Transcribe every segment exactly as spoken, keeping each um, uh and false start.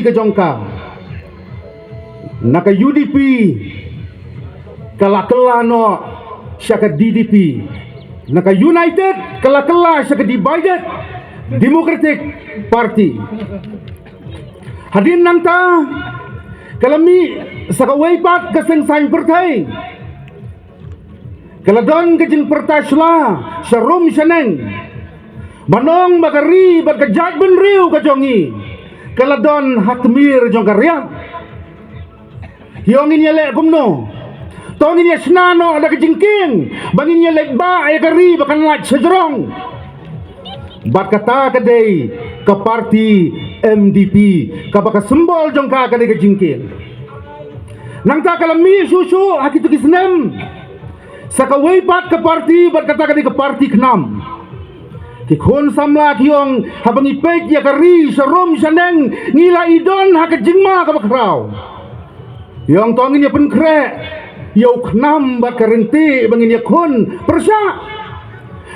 ka jong ka, na ka U D P ka la kylla noh sha ka D D P, na ka United ka la kylla sha ka Divided Democratic Party. Hadien nangta ka la mih sa kawei pat ka seng saiñ pyrthei, ka la don ka jingpyrta shla sharum shaneng ban ong ba ka ri bad ka jaitbynriew ka jong ngi ka la don ha tmier jong ka riat. Ïa ngin ïa leh kumno? To ngin ïa shna noh da ka jingkieng ba ngin ïa leit bah ïa ka ri ba kan lait shajrong. Bad kata ka dei ka parti M D P, kaba ka symbol jong ka ka dei ka jingkieng. Nangta ka la mih shuh shuh ha kito ki snem sa kawei pat ka parti, bad kata ka dei ka parti KHNAM. Ki khun samla ki ong, haba ngi peit ïa ka ri sharum shaneng ngi la i don ha ka jingma kaba khraw. Ïa ong to ngin ïa pynkhreh ïa u KHNAM bad ka ryntih ba ngin ïakhun pyrshah.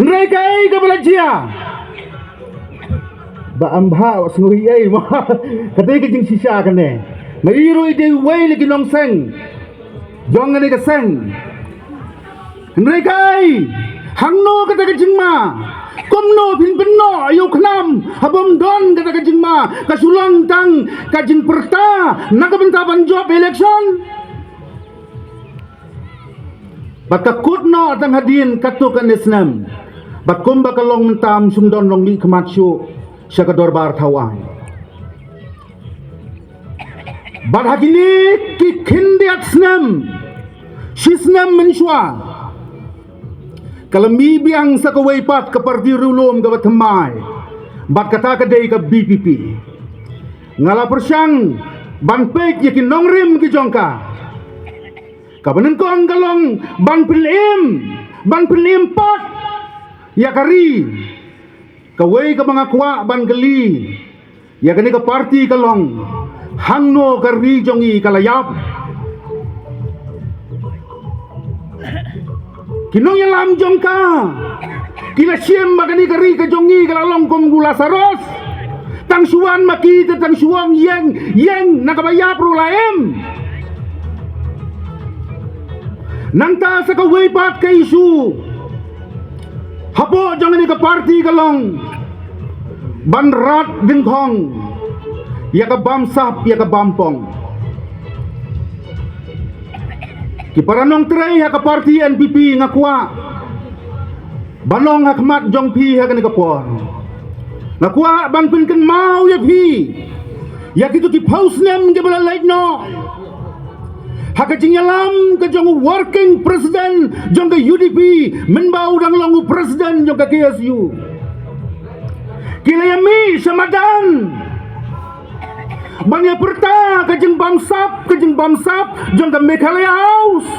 Hynrei kaei kaba la jia? Ba am bha wat sngew ei ei mo. Ka dei ka jingshisha kane. Nga i ruh i dei uwei na ki nongseng jong kane ka seng. Hynrei kaei, hangno kata ka jingma? Kumno phin pynnoh ïa u KHNAM ha bym don kata ka jingma? Ka shu long tang ka jingpyrta na ka bynta ban jop election. Bad ka kut noh tang hadien katto katne snem. Bad kumba ka long mynta ym shym don long mihkhmat shuh sha ka dorbar thawaiñ. Bad ha kine ki khyndiat snem, shi snem mynshuwa, ka la mih biang sa kawei pat ka parti riewlum kaba thymmai. Bad kata ka dei ka V P P. Nga la pyrshang ban peit ïa ki nongrim ki jong ka. Kaba nyngkong ka long ban pynim, ban pynim pat ïa ka ri. Kawei kaba nga kwah ban kylli ïa kane ka parti ka long, hangno ka ri jong ngi ka la ïap? Ki nongïalam jong ka ki la shim ba kane ka ri ka jong ngi ka la long kum u Lasarus. Tang shu wan ma ki te tang shu ong ïeng ïeng, na kaba ïap ruh la im. Nangta sa kawei pat ka issue hapoh jong kane ka parti ka long ban rat dyngkhong ïa ka bamsap ïa ka bampong. Ki para nongtrei ha ka parti N P P, nga kwah ban ong ha khmat jong phi ha kane ka por, nga kwah ban pynkynmaw ïa phi ïa kito ki phew snem kiba la leit noh ha ka jingïalam ka jong u working president jong ka U D P, mynba u dang long u president jong ka K S U. Ki la ïa mih sha madan ban ïa pyrta ka jingbamsap, ka jingbamsap jong ka Meghalaya House.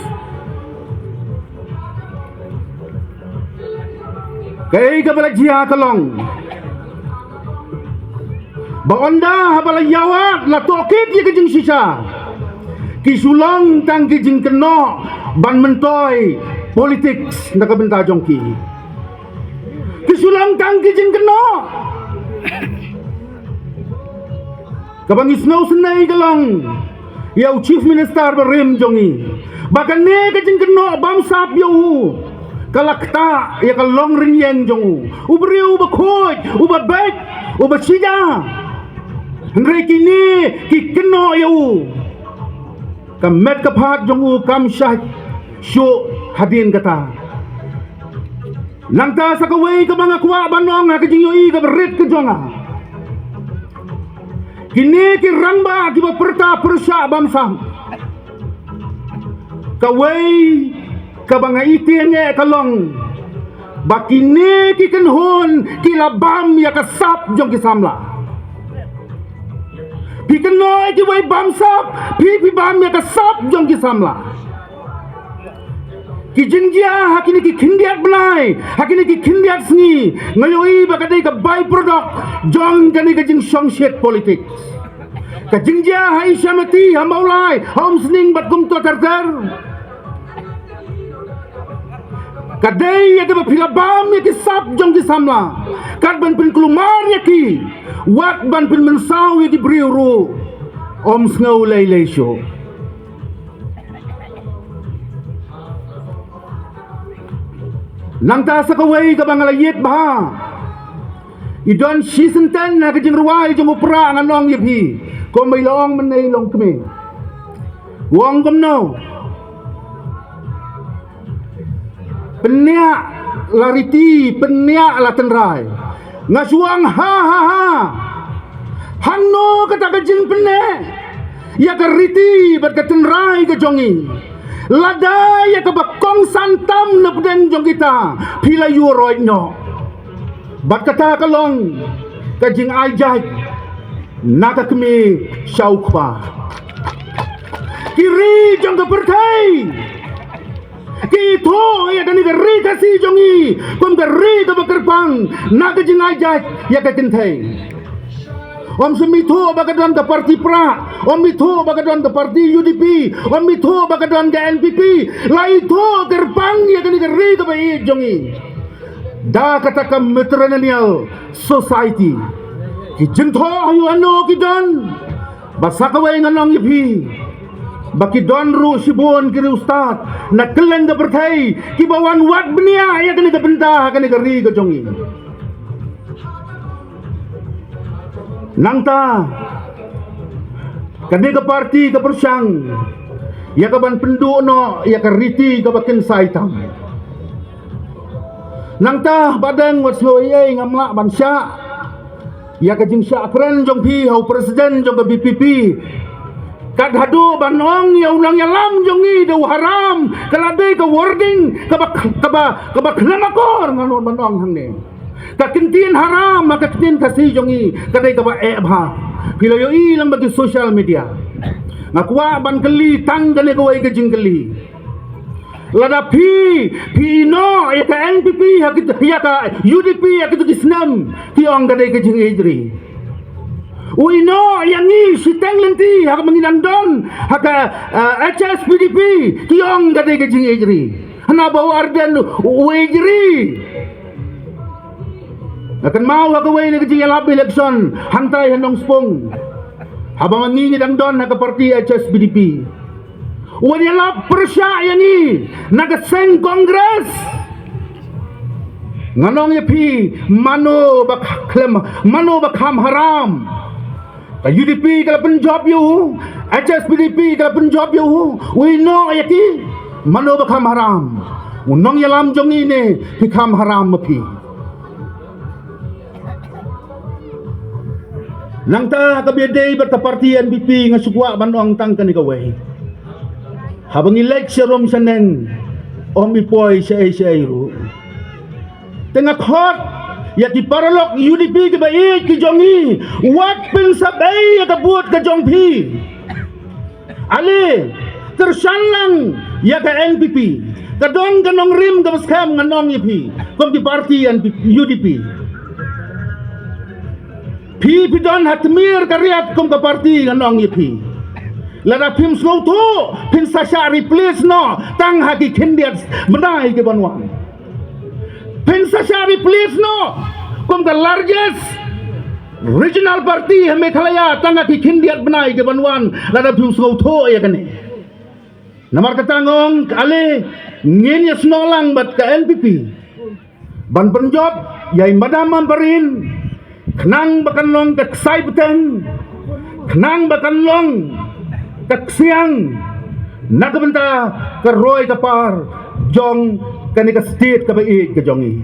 Kaei kaba la jia ka long ba ynda haba la ïa wad la tohkit ïa ka jingshisha, ki shu long tang ki jingkynnoh ban myntoi politics na ka bynta jong ki. Ki shu long tang ki jingkynnoh. Kaba ngi sngewsynei ka long ïa u Chief Minister barim jong ngi, ba kane ka jingkynnoh bamsap ïa u ka la ktah ïa ka longrynïeng jong u. U briew uba khuid, uba beit, uba shija. Hynrei kine ki kynnoh ïa u. Ka met ka phad jong u kam shah shuh hadien kata. Nangta sa kawei kaba nga kwah ban ong ha ka jingïohi kaba rit ka jong nga. Kine ki rangbah kiba pyrta pyrshah bamsap, kawei kaba nga ïohi ïa ka long ba kine ki kynhun ki la bam ïa ka sap jong ki samla. Phi kynnoh ïa kiwei bamsap, phi phi bam ïa ka sap jong ki samla. Ki jingjia ha kine ki khyndiat bnai, ha kine ki khyndiat sngi, nga ïohi ba ka dei ka by-product jong kane ka jingshongshit politics. Ka jingjia ha Isyamati, ha Mawlai, ha Umsning bad kumta ter ter, ka dei ïa kaba phi la bam ïa ki sap jong ki samla, kat ban pynkulmar ïa ki, wat ban pynmynsaw ïa ki briew ruh. Ym sngew lei lei shuh. Nangta sa kawei kaba nga la ïit bha. I don shi senten ha ka jingrwai jong u Prah, ngan ong ïa phi. Kumba i la ong mynne i longkmie. U ong kumno? Pynïap la riti, pynïap la tynrai. Nga shu ong ha ha ha. Hangno kata ka jingpynïap ïa ka riti bad ka tynrai ka jong i? Lada ïa kaba kongsan tam na pdeng jong kita phi la ïuh roit noh. Bad kata ka long ka jingai jait na ka kmie sha u kpa. Ki ri jong ka pyrthei ki ithuh ïa kane ka ri Khasi jong i kum ka ri kaba kyrpang na ka jingai jait ïa ka kynthei. Ym shym ithuh ba ka don ka parti Prah, ym ithuh ba ka don ka parti U D P, ym ithuh ba ka don ka N P P. La ithuh kyrpang ïa kane ka ri kaba ïeit jong i da kata ka matrilineal society. Ki jingthoh ha ïano ki don? Ba sa kawei ngan ong ïa phi ba ki don ruh shibun ki riewstad na kylleng ka pyrthei kiba wan wad bniah ïa kane ka bynta ha kane ka ri ka jong i. Nangta kane ka parti ka pyrshang ïa ka ban pynduh noh ïa ka riti kaba kynsai tam. Nangta ba dang wat sngew ei ei ngam lah ban shah ïa ka jingshah kren jong phi ha u president jong ka B P P. Kat haduh ban ong ïa u nongïalam jong ngi da u haram, ka la dei ka wording kaba, kaba, kaba khlem akor ngan ong ban ong hangne. Ka ktien haram ha ka ktien Khasi jong ngi ka dei kaba eh bha. Phi la ïohi lang ba ki social media. Nga kwah ban kylli tang kane kawei ka jingkylli. Lada phi, phi ïehnoh ïa ka N P P ha kito, ïa ka U D P ha kito ki snem, ki ong ka dei ka jingïeit ri. U ïehnoh ïa ngi shiteng lynti ha kaba ngi dang don ha ka, eh, H S P D P, ki ong ka dei ka jingïeit ri. Hana ba u Ardent u ïeit ri. Nga kynmaw ha kawei na ka jingïalap election hangtai ha Nongspung, haba ma ngi ngi dang don ha ka parti H S P D P. Wan ïalap pyrshah ïa ngi na ka seng Congress. Ngan ong ïa phi, mano ba khlem, mano ba kham haram? Ka U D P ka la pynjop ïa u, H S P D P ka la pynjop ïa u, u ïehnoh ïa ki, mano ba kham haram? U nongïalam jong ngi ne phi kham haram ma phi? Nangta ha kaba ïadei bad ka parti N P P nga shu kwah ban ong tang kane kawei. Haba ngi leit sharum shaneng, ym i poi shaei shaei ruh. Te nga khot ïa ki paralok U D P kiba ïeit ki jong ngi, wat pynsabei ïa ka vote ka jong phi. Ale, kyrshan lang ïa ka N P P. Ka don ka nongrim kaba skhem ngan ong ïa phi kum ki parti N P P, U D P. Phi, phi don ha tmier ka riat kum ka parti ngan ong ïa phi. Lada phim sngewthuh, phin sa shah replace noh tang ha ki khyndiat bnai ki ban wan. Phin sa shah replace noh kum ka largest regional party ha Meghalaya tang ha ki khyndiat bnai ki ban wan, lada phim sngewthuh ïa kane. Namar kata nga ong, ale, ngin ïasnoh lang bad ka N P P ban pynjop ïa i Madam Ampareen, khnang ba kan long ka ksai bteng, khnang ba kan long ka ksiang na ka bynta ka roi ka par jong kane ka state kaba ïeit ka jong ngi.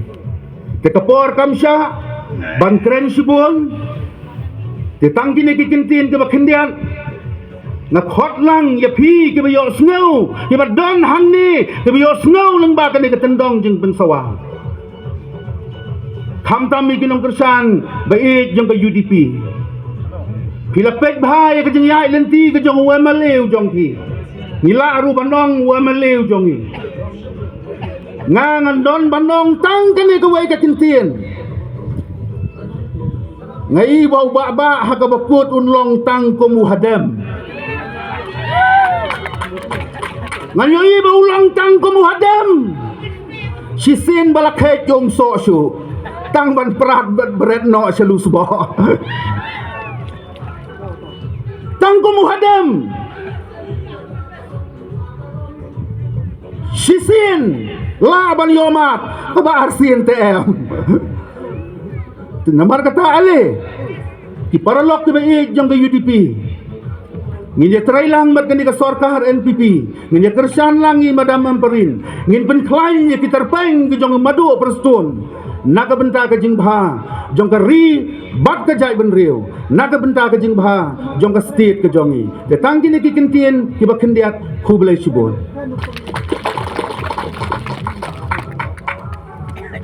Te ka por kam shah ban kren shibun. Te tang kine ki kyntien kiba khyndiat nga khot lang ïa phi kiba ïohsngew, kiba don hangne, kiba ïohsngew lyngba kane ka tyndong jingpynsawa. Khamtam ïa ki nongkyrshan ba ïeit jong ka U D P. Phi la peit bha ïa ka jingïaid lynti ka jong u M L A u jong phi. Ngi lah ruh ban ong u M L A u jong ngi. Nga ngan don ban ong tang kane kawei ka kyntien. Nga i ba u Bah Bah ha kaba kut un long tang kum u hadem. Ngan ïohi ba u long tang kum u hadem. Shisien ba la kheit ïa um soh shuh. Tang ban prat bad bret noh sha Lusboh. Tang Kum u hadem. Shisien lah ban ïohmat kaba arsien te em. Namar kata ale ki paralok kiba ïeit jong ka U D P, ngin ïa trei lang bad kane ka sorkar N P P, ngin ïa kyrshan lang ïa i Madam Ampareen, ngin pynkhlaiñ ïa ki tyrpeng ki jong u Madu Prestone na ka bynta ka jingbha jong ka ri bad ka jaitbynriew, na ka bynta ka jingbha jong ka state ka jong i. Te tang kine ki kyntien kiba khyndiat, khublei shibun.